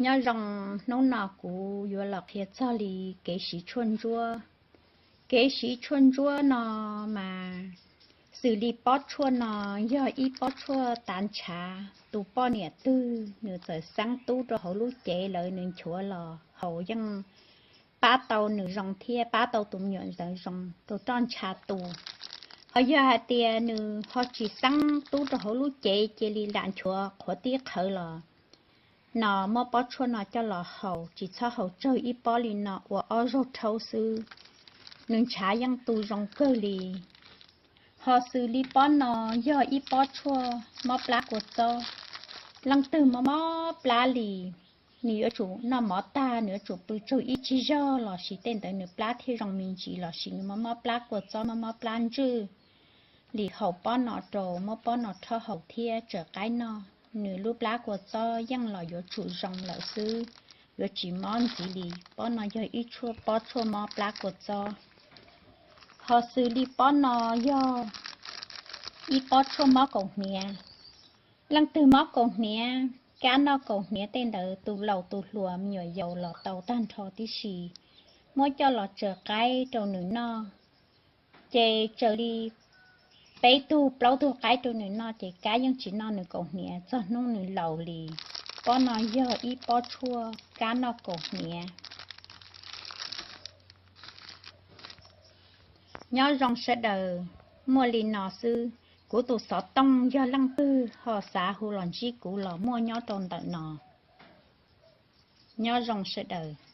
Nyob zoo, hnub no kuv yuav los qhia txog li kev siv tshuaj ntsuab. Kev siv tshuaj ntsuab no mas xws li pob tshuaj no yog ib pob tshuaj tav ntshav. Tus poj niam twg nws txawm xeeb tub rau hauv lub cev lawm nws nchuav los haus yeej pab tau nws zoo thiab pab tau tus me nyuam ntawd zoo, tus roj ntsha tu. Ho yog hais tias nws ho tsis xeeb tub rau hauv lub cev cia li lam nchuav qhuav tib qhawv los no muab pob tshuaj no coj los haus, tsis txhob haus tsawg, ib pob li no ua ob zaug rhaub xwb, nws ntshav yeej tu zoo kawg li. Ho xws li pob no yog ib pob tshuaj mob plab kua txob. Leej twg mob mob plab li, nws yuav tsum noj mov tag nws yuav tsum pw tsaug ib tsig zog los sis tej ntawd nws plab thiaj zoo me ntsis, los sis nws mob mob plab kua txob, mob mob plab ntswj li, haus pob no rau, muab pob no rhaub haus thiab tsaws qaib noj, nws lub plab kua txob yeej los yuav tsum zoo lawm xwb, yuav tsis mob ntxiv li. Pob no yog ib tshuaj pob tshuaj mob plab kua txob. Ho xws li pob no yog ib pob tshuaj mob kaus hniav. Leej twg mob kaus hniav, kab noj kaus hniav tej ntawd, tus laus tus hluas me nyuam yaus los tau tag nrho tib si. Muab coj los tsaws qaib rau nws noj, ces tsaws li peb tug plaub tug qaib rau nws noj ces kab yeej tsis noj nws kaus hniav txog hnub nws laus li. Pob no yog ib pob tshuaj kab noj kaus hniav. Nyob zoo sawv daws, muaj li no xwb. Kuv tus xov tooj yog leej twg ho xav hu los ntsib kuv los muaj nyob rau ntawm no. Nyob zoo sawv daws.